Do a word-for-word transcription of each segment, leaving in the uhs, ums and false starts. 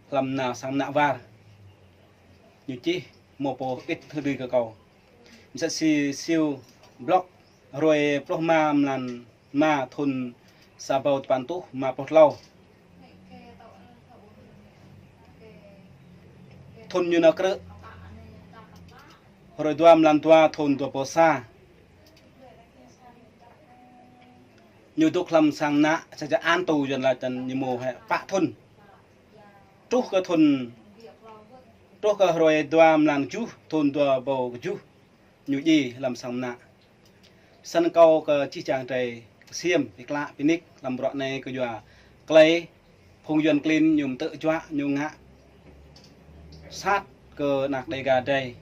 hlăm nao sang mơnă war. Ñu čih mơ̆ pô ƀĭt hơdui kơ kâo. Msĕ si Siu Blok, hrơi pluh rơma mlan rơma thun sa rơbâo tơpăn rơtuh rơma pluh klâo. Thun ñu nao krư̆ hrơi dua mlan dua thun dua rơbâo sa. Ñu dŏ hlăm sang mơnă, sa čô an tu Yuan laĭ tăn ñu mơ̆ hĕ pă thun. Truh kơ thun, truh kơ hrơi dua mlan kjuh thun dua rơbâo kjuh, ñu djai hlăm sang mơnă. Snăn kâo kơ čih čang drei ksiêm, bi klă, bi nik hlăm bruă anei kơ yua klei phung Yuan klin ñu mtơ̆ juă ñu ngă sat kơ anak Đêga drei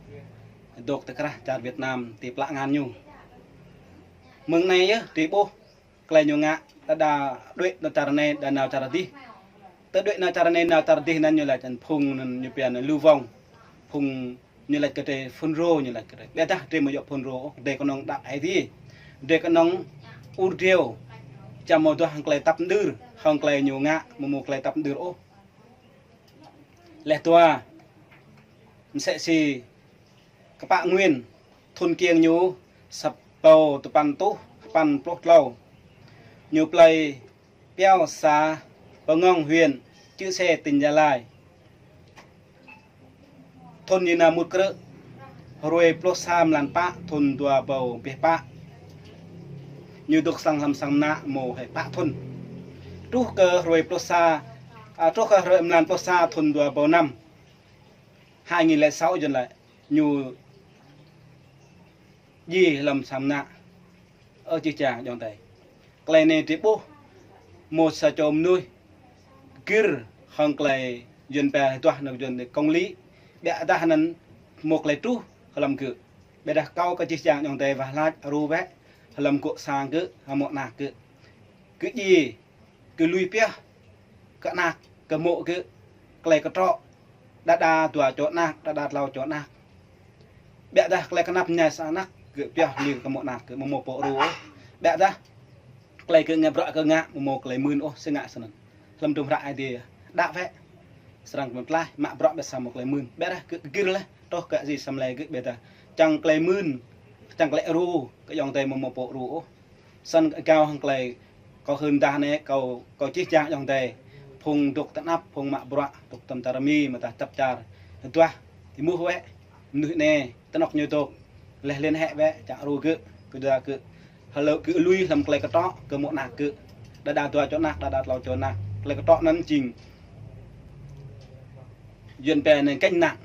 dŏ ti krah čar Việt Nam ti plă angan ñu. Mơ̆ng anei yơh drei ƀuh klei ñu ngă, đa đa đuĕ nao čar anei, đa nao čar adih. Tơ đuĕ nao čar anei, nao čar adih anăn ñu laĭ tăn phung anăn ñu pia anăn lu vong. Phung ñu laĭ kơ drei FULRO, ñu laĭ kơ drei. Ƀiădah drei amâo djŏ FULRO ôh, drei kơnơ̆ng đăo ai tiê. Drei kơnơ̆ng ur driâo. Čang mơ̆ duah hŏng klei tăp mđưr, hŏng klei ñu ngă, amâo mâo klei tăp mđưr ôh. Leh dua, msĕ si kpă Nguyên, thun kiêng ñu sa rơbâo tơpăn rơtuh tơpăn pluh klâo. Ñu plei Piao, xã Pangong, huyện Chư Sê, tỉnh Gia Lai. Thun ñu nao mŭt krư̆ hrơi pluh sa mlan pă thun dua rơbâo bih pă. Ñu dŏ sang hlăm sang mơnă mơ̆ hĕ pă thun. Truh kơ hrơi pluh sa, a, truh kơ hrơi mlan pluh sa thun dua rơbâo năm, hai nghìn lẻ sáu Yuan laĭ, ñu djai hlăm sang mơnă. Ơ čih čang ayŏng adei, klei anei drei ƀuh mơ̆ sa čô mnuih gĭr hŏng klei Yuan pia duah anăn Yuan công lý. Ƀiădah anăn mâo klei truh hlăm gơ̆. Ƀiădah kâo kơ čih čang ayŏng adei wah lač ru wĕ hlăm gŏ sang gơ̆, hmâo anak gơ̆. Gơ̆ djai, gơ̆ lui pioh kơ anak, kơ mô̆ gơ̆, klei kơtrŏ, đa đa dua čô anak, đa đa tlâo čô anak. Ƀiădah klei knap mñai sa anak, gơ̆ pioh lui kơ mô̆ anak gơ̆, amâo mâo pô ru ôh. Ƀiădah klei gơ̆ ngă bruă gơ̆ ngă, amâo mâo klei mưn ôh, si ngă snăn. Hlăm hdruôm hră Aê Diê, đăo wĕ. Srăng kơ mtlaih, mă bruă ƀiădah sa mâo klei mưn. Ƀiădah gơ̆ gĭr leh, truh kơ Aê Diê samlei gơ̆ ƀiădah čang klei mưn, čang klei ru, kơ ayŏng adei amâo mâo pô ru ôh. Snăn gao hŏng klei kâo hưn dah anei, kâo, kâo čih čang ayŏng adei. Phung dŏ tơ anăp, phung mă bruă, dŏ tơm čar Mi, mơ̆ tah čăp čar. Duah, êmuh wĕ, mnuih anei, ti anôk ñu dŏ. Leh liên hệ wĕ, čang ru gơ̆, kơ dua gơ̆. Hlâo gơ̆ lui hlăm klei kơtrŏ, kơ mô̆ anak gơ̆. Đa đa dua čô anak, đa đa tlâo čô anak. Klei kơtrŏ anăn jing Yuan pia anăn gánh nặng.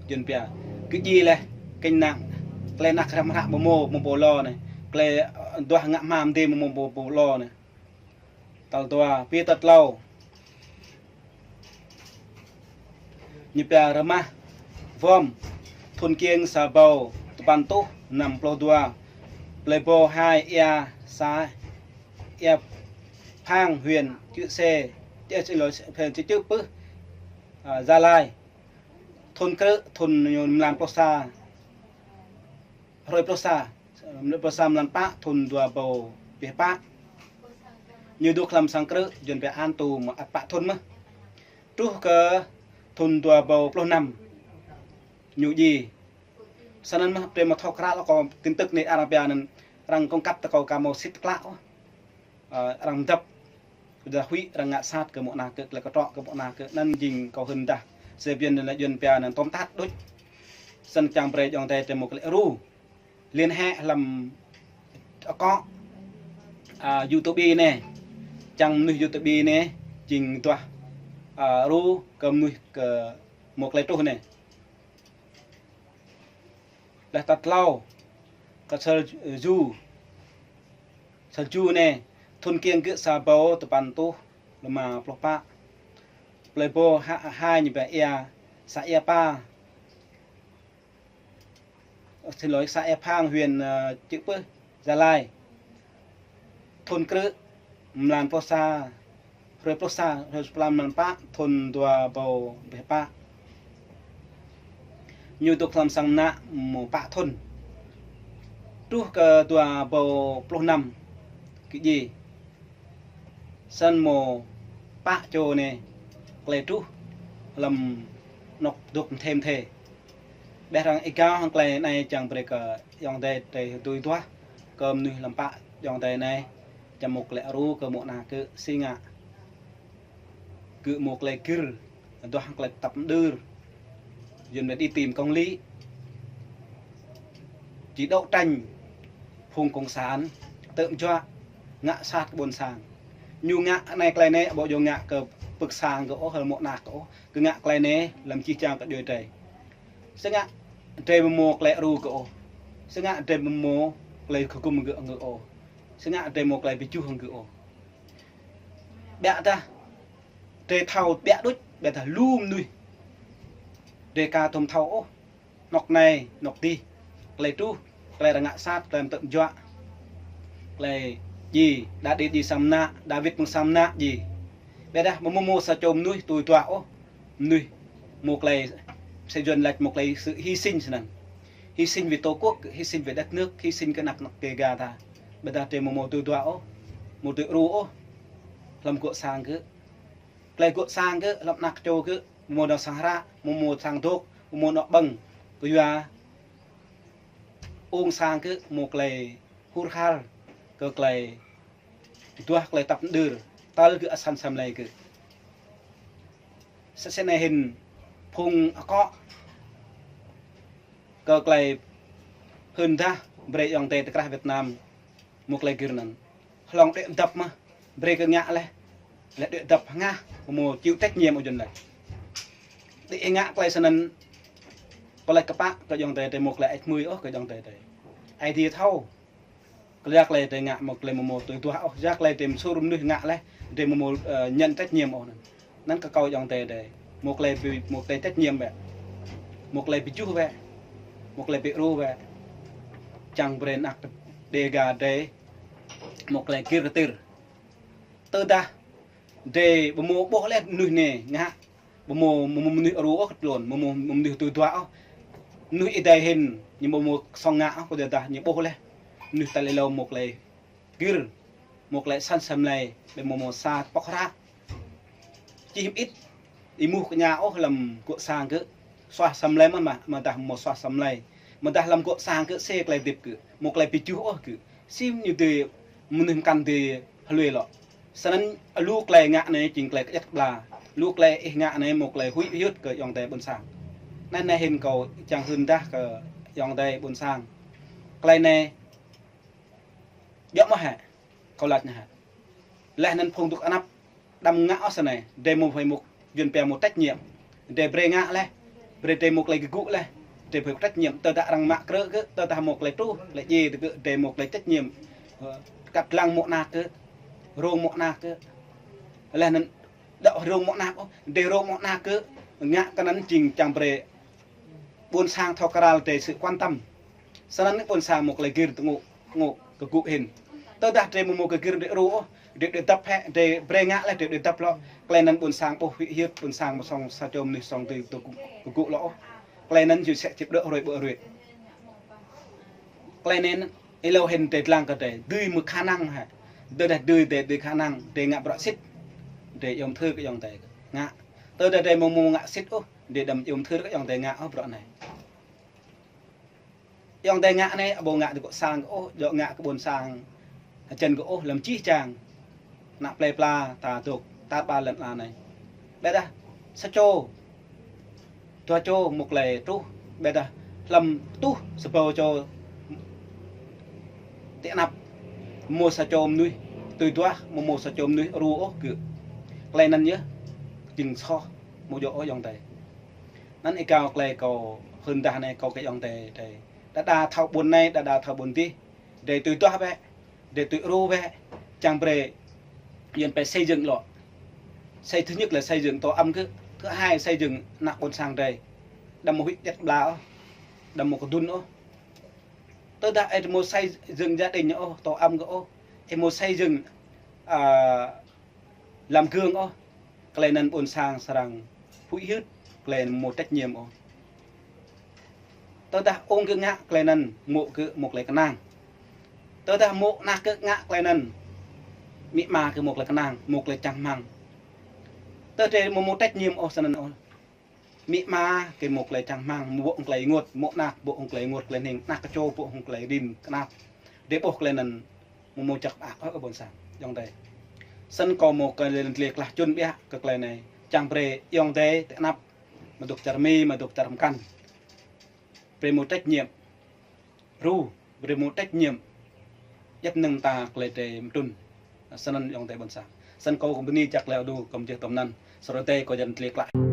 Yuan pia. Gơ̆ djai leh gánh nặng. Klei anak hrăm hră amâo mâo, amâo mâo pô lo anei. Klei, ơ, duah ngă hma mdê amâo mâo pô, pô lo anei. Tal dua, pi tal tlâo. Ñu pia Rơmah Vom. Thun kiêng sa rơbâo tơpăn rơtuh năm pluh dua. Plei Bô Hai, Ia, xã Ia Phang, huyện Chư Sê, Chư, xin lỗi, huyện Chư Chư Pư, à, Gia Lai. Thun krư̆, thun ñu mlan pluh sa. Hrơi pluh sa, pluh sa mlan pă, thun dua rơbâo bih pă. Ñu dŏ hlăm sang krư̆, Yuan pia an tu mơ̆ ăt pă thun mơh. Truh kơ thun dua rơbâo pluh năm, ñu djai. Snăn mơh, drei mơ̆ thâo krăl kơ tin tức anei arăng pia anăn, arăng kông kăt tơ kâo ka mâo sĭt klă ôh. Ơ, arăng mdăp. Kơ dua huĭ arăng ngă sat kơ mô̆ anak gơ̆, klei kơtrŏ kơ mô̆ anak gơ̆. Anăn jing kâo hưn dah. Sê Yuan anăn, Yuan pia anăn tóm tắt đôč. Snăn čang brei ayŏng adei drei mâo klei ru. Liên hệ hlăm akŏ, a, YouTube anei. Čang mnuih YouTube anei jing duah, a, ru kơ mnuih kơ mâo klei truh anei. Leh tal tlâo, kơ Sal-, Ju. Salju anei, thun kiêng gơ̆ sa rơbâo tơpăn rơtuh rơma pluh pă. Plei Bô Ha-, Hai ñu pia Ia, xã Ia Pa. Xin lỗi, xã Ia Phang, huyện, ơ, Chư Pư, Gia Lai. Thun krư̆, mlan pluh sa, hrơi pluh sa, hrơi pluh sa mlan pă, thun dua rơbâo bih pă. Ñu dŏ hlăm sang mơnă mơ̆ pă thun. Truh kơ dua rơbâo pluh năm, gơ̆ djai. Snăn mơ̆ pă čô anei, klei truh. lăm anŏ dŏ mơthê mơthê. Ƀiă arăng ih gao hăng tơlơi anai čang brơi kơ ayŏng adơi tơlơi tui duah kơ mơnuih lăm pă ayŏng adơi anai, čang mơ̆ tơlơi aru kơ mơ̆ ană kơ si ngă. Kơ mơ̆ tơlơi gir, duah tơlơi tăp mơđơr. Yua anŭn đi tìm công lý. Či đấu tranh phung cộng sản, tơm juă, ngă sat kơ ƀôn sang. Ñu ngă anai tơlơi anai, ƀu djơ̆ ngă kơ pơ̆k sang kơ ôh, hơ̆l mơ̆ ană kơ ôh. Kơ ngă tơlơi anai, lăm čih čang kơ djuai drơi. Sơngă drơi mơ̆ mơ̆ tơlơi aru kơ ôh. Sơngă drơi mơ̆ mơ̆ tơlơi kơ gum kơ ngơ ôh. Sơngă drơi mơ̆ tơlơi pơjuh kơ ôh. Ƀiă dah, drơi thâo ƀiă đôč, ƀiă dah lu mơnuih. Drơi ka tơm thâo ôh, anŏ anai, anŏ adih. Tơlơi truh, tơlơi arăng ngă sat, tơlơi tơm juă. Tơlơi ji, Đa-, Đê-, ji samơ̆ ană, Đawit mơ̆ng samơ̆ ană ji. Ƀiă dah, mơ̆ mơ̆ mơ̆ sa čô mơnuih tui duah ôh. Mơnuih, mơ̆ tơlơi, sơjŭn lač mơ̆ tơlơi sự hy sinh sơnăn. Hy sinh vì Tổ quốc, hy sinh vì đất nước, hy sinh kơ anăk anăk Dêga ta. Ƀiă dah drơi mơ̆ mơ̆ tui duah ôh, mơ̆ tui aru ôh. Lăm gŏ sang kơ. Tơlơi gŏ sang kơ, lăm anăk čô kơ, mơ̆ mơ̆ dŏ sang hră, mơ̆ mơ̆ sang dŏ, mơ̆ mơ̆ anŏ ƀơ̆ng. Kơ yua ung sang kơ, mơ̆ tơlơi hur har, kơ tơlơi duah tơlơi tăp mơđơr, tơl kơ asan samlai kơ. Sơsĭn anai hĭn phung akŏ kơ tơlơi hưn dah brơi ayŏng adơi tơkrah Việt Nam mơ̆ tơlơi gir anŭn. Hlŏng đuaĭ dăp mơ̆, brơi kơ ngă laih. Laih đuaĭ dăp hơngah, mơ̆ mơ̆ chịu trách nhiệm ôh Yuăn lač. Đĭ ngă tơlơi sơnăn, kơ lač kơpă kơ ayŏng adơi, drơi mơ̆ tơlơi ĕč hmưi ôh kơ ayŏng adơi. Aê Diê thâo. Kơ yua tơlơi drơi ngă mơ̆ tơlơi mơ̆ mơ̆ tui duah ôh, yua tơlơi drơi mơ̆ sŭr mơnuih ngă laih, drơi mơ̆ mơ̆, ơ, nhận trách nhiệm ôh anŭn. Anŭn kơ kâo ayŏng adơi drơi. Mơ̆ tơlơi pi-, mơ̆ tơlơi trách nhiệm bĕ. Mơ̆ tơlơi pơjuh bĕ. Mơ̆ tơlơi pơaru bĕ. Čang brơi anăk Dêga drơi. Mơ̆ tơlơi gir kơtir. Tơdah drơi ƀu mơ̆ ƀuh laih mơnuih anai ngă. Ƀu mơ̆, mơ̆, mơ̆ mơnuih aru ôh kơ tlôn, mơ̆, mơ̆, mơ̆ mơnuih tui duah ôh. Mơnuih ih dai hĭn, ñu ƀu mơ̆ song ngă ôh, kơ dah ñu ƀuh laih. Mơnuih tal êlâo mơ̆ tơlơi gir, mơ̆ tơlơi asan samlai, ƀĕ mơ̆ mơ̆ sa pŏk hră. Čih mơit, ih muh kơ ñu ôh lăm gŏ sang kơ, suaih samlai mơ̆n mơ̆, mơ̆ dah mơ̆ suaih samlai. Mơ̆ dah lăm gŏ sang kơ, sĭ tơlơi hơdip kơ, mơ̆ tơlơi pơjuh ôh kơ. Sĭ ñu dơi, mơnuih mơkăn dơi hlơi lŏ. Sơnăn lu tơlơi ngă anai jing tơlơi kơjăt kơƀla. Lu tơlơi ih ngă anai mơ̆ tơlơi huĭ hyưt kơ ayŏng adơi ƀôn sang. Anŭn anai hĭn kâo čang hưn dah kơ ayŏng adơi ƀôn sang. Tơlơi anai djŏ mơ̆ hă? Kâo lač anai hă? Laih anŭn phung dŏ anăp đăm ngă ôh sơnai. Drơi mơ̆ phải mơ̆ Yuăn pia mơ̆ trách nhiệm. Drơi brơi ngă laih. Brơi drơi mơ̆ tơlơi gơgŭ laih. Drơi phải trách nhiệm. Tơdah arăng mă krư̆ kơ, tơdah mơ̆ tơlơi truh, tơlơi djai kơ, drơi mơ̆ tơlơi trách nhiệm. Ơ, kăp lăng mơ̆ anăk kơ, rông mơ̆ anăk kơ. Laih anŭn đŏk rông mơ̆ anăk ôh, drơi rông mơ̆ anăk kơ, ngă kơ anŭn jing čang brơi ƀôn sang thâo krăn drơi sự quan tâm. Sơnăn anai ƀôn sang mơ̆ tơlơi gir tơngŏ, ngŏ, kơ gŭ hĭn. Tơdah drơi mơ̆ mơ̆ kơ gir drơi aru ôh, drơi, drơi dăp hĕ, drơi brơi ngă laih drơi, drơi dăp lŏ. Tơlơi anŭn ƀôn sang ƀuh huĭ hyưt, ƀôn sang mơ̆ song sa čô mơnuih song tui, tui kơ gŭ, kơ gŭ lŏ ôh. Tơlơi anŭn yua sĕ čip đŏk hrơi ƀơi hrơi. Tơlơi anŭn êlâo hĭn drơi lăng kơ drơi, dưi mơ̆ khả năng hă. Drơi dah dưi drơi, dưi khả năng, drơi ngă bruă sĭt. Drơi yôm thưr kơ ayŏng adơi ngă. Tơdah drơi mơ̆ mơ̆ ngă sĭt ôh, drơi đăm yôm thưr kơ ayŏng adơi ngă ôh bruă anai. Ayŏng adơi ngă anai, ƀu ngă kơ gŏ sang kơ ôh, djŏ ngă kơ ƀôn sang. Hơjăn kơ ôh lăm čih čang. Anăk plơi pla, ta dŏ, ta ƀă lŏn ala anai. Ƀiă dah, sa čô, dua čô mơ̆ tơlơi truh, ƀiă dah, lăm tuh sa ƀâo čô ti anăp, mơ̆ sa čô mơnuih tui duah, mơ̆ mơ̆ sa čô mơnuih aru ôh kơ. Tơlơi anŭn yơh, jing soh, mơ̆ djŏ ôh ayŏng adơi. Anŭn ih gao tơlơi kâo hưn dah anai kâo kơ ayŏng adơi, adơi. Đa đa thâo ƀôn anai, đa đa thâo ƀôn adih. Drơi tui duah bĕ, drơi tui aru bĕ, čang brơi Yuăn pia xây dựng lŏ. Xây, thứ nhất là xây dựng tổ ấm kơ, thứ hai xây dựng anăk ƀôn sang drơi. Đăm mơ̆ huĭ kơjăt kơƀla ôh, đăm mơ̆ kơdŭn ôh. Tơdah ih mơ̆ xây dựng gia đình ôh, tổ ấm kơ ôh, ih mơ̆ xây dựng, à, làm gương ôh, tơlơi anŭn ƀôn sang srăng huĭ hyưt, tơlơi anŭn mơ̆ trách nhiệm ôh. Tơdah ung kơ ngă tơlơi anŭn mơ̆ kơ mơ̆ tơlơi kơnang. Tơdah mơ̆ anăk kơ ngă tơlơi anŭn, amĭ ama kơ mơ̆ tơlơi kơnang, mơ̆ tơlơi čang rơmang. Tơdah mơ̆ mơ̆ trách nhiệm ôh sơnăn ôh. Amĭ ama kơ mơ̆ tơlơi čang rơmang, mơ̆ ƀô̆ hăng tơlơi rơngot, mơ̆ ană ƀô̆ hăng tơlơi rơngot, tơlơi hning, ană kơčô ƀô̆ hăng tơlơi rin kơnap. Drơi ƀuh tơlơi anŭn, mơ̆ mơ̆ jak ƀă ôh ƀôn sang, ayŏng adơi. Snăn kâo mơ̆ kơ lĕ tơlơi klah čun biă kơ tơlơi anai. Čang brơi ayŏng adơi tơ anăp, mơ̆ dŏ čar Mi, mơ̆ dŏ čar mơkăn, brơi mơ̆ trách nhiệm. Ru, brơi mơ̆ trách nhiệm. Djăp năng ta tơlơi drơi mơtrun. Snăn ayŏng adơi ƀôn sang. Snăn kâo kơ bơni jak lĕ đu kơ mơjeh tơm anăn. Sơrơdei kâo jăn tơlơi klah.